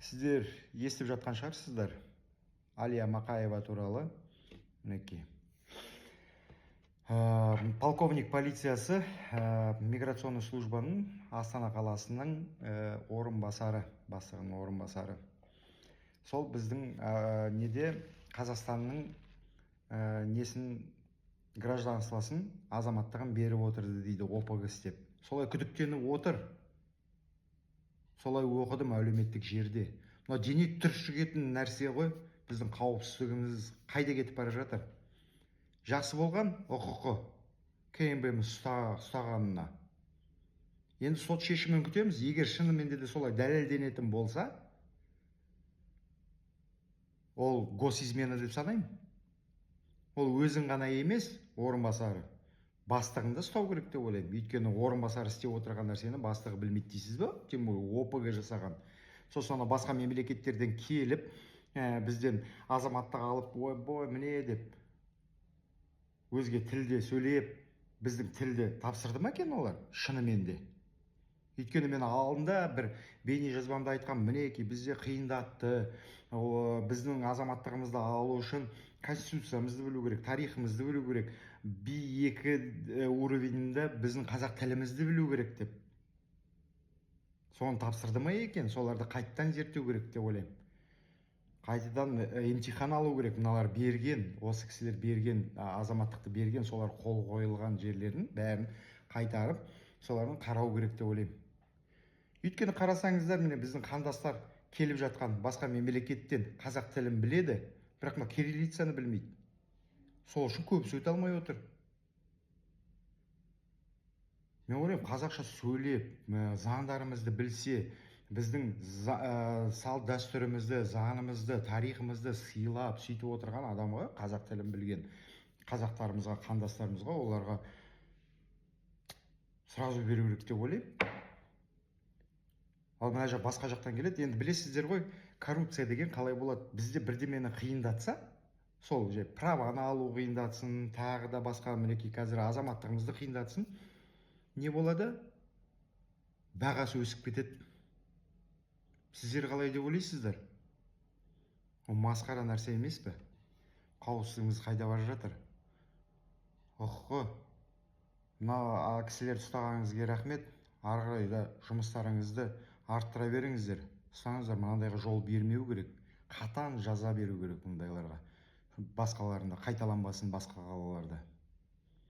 Сіздер естіп жатқан шығарсыздар Алия Мақаева туралы. Мінекей, полковник полициясы, миграционный службаның Астана қаласының орынбасары, бастығының орынбасары, сол біздің неде, Қазақстанның несін, гражданствосын, азаматтығын беріп отырды дейді ОПГ істеп. Солай күдіктеніп отыр, солай оқыдым әлеуметтік жерде. Мынау дене түршігетін нәрсе ғой. Біздің қауіпсіздігіміз қайда кетіп бара жатыр? Жақсы болған ҰҚҚ КНБ-міз ұстағанына. Енді сот шешімін күтеміз. Егер шынымен де солай дәлелденетін болса, ол госизмена деп санаймын. Ол өзін ғана емес, орынбасары, бастығын да ұстау керек деп ойлаймын. Өйткені орынбасары істеп отырған нәрсені бастығы білмейді дейсіз ба? Тем более ОПГ жасаған. Сосын ана басқа мемлекеттерден келіп, бізден азаматтық алып, ойбой, міне деп өзге тілде сөйлеп, біздің тілді тапсырды ма екен олар шынымен де? Өйткені мен алдында бір бейне жазбамда айтқан, мінекей, бізде қиындатты. О, біздің азаматтығымызды алу үшін конституциямызды білу керек, тарихымызды білу керек, B2 уровенінде біздің қазақ тілімізді білу керек деп. Соны тапсырды ма екен? Соларды қайтадан зерттеу керек деп ойлаймын. Қайтадан емтихан алу керек. Мыналар берген, осы кісілер берген, азаматтықты берген, солар қол қойылған жерлерін бәрін қайтарып, соларын қарау керек деп ойлаймын. Өйткені қарасаңыздар, міне, біздің қандастар келіп жатқан басқа мемлекеттен қазақ тілін біледі, бірақ мына кириллицаны білмейді. Сол үшін көбісі өте алмай отыр. Мен ойлаймын, қазақша сөйлеп, заңдарымызды білсе, біздің салт дәстүрімізді, заңымызды, тарихымызды сыйлап, сөйтіп отырған адамға, қазақ тілін білген қазақтарымызға, қандастарымызға, оларға сразу беру керек деп ойлаймын. Ал мына жақ, басқа жақтан келеді. Енді білесіздер ғой, коррупция деген қалай болады. Бізде бірдемені қиындатса, сол же праваны алу қиындатсын, тағы да басқа, мінекей, қазір азаматтығымызды қиындатсын, не болады? Бағасы өсіп кетеді. Сіздер қалай деп ойлайсыздар? Ол масқара нәрсе емес пе? Қауіпсіздігіміз қайда бара жатыр? Ұққы, мына кісілерді ұстағаныңызға рахмет. Ары қарай да жұмыстарыңызды арттыра беріңіздер, ұстаңыздар. Мынандайға жол бермеу керек, қатаң жаза беру керек мұндайларға, басқаларында қайталанбасын басқа қалаларда.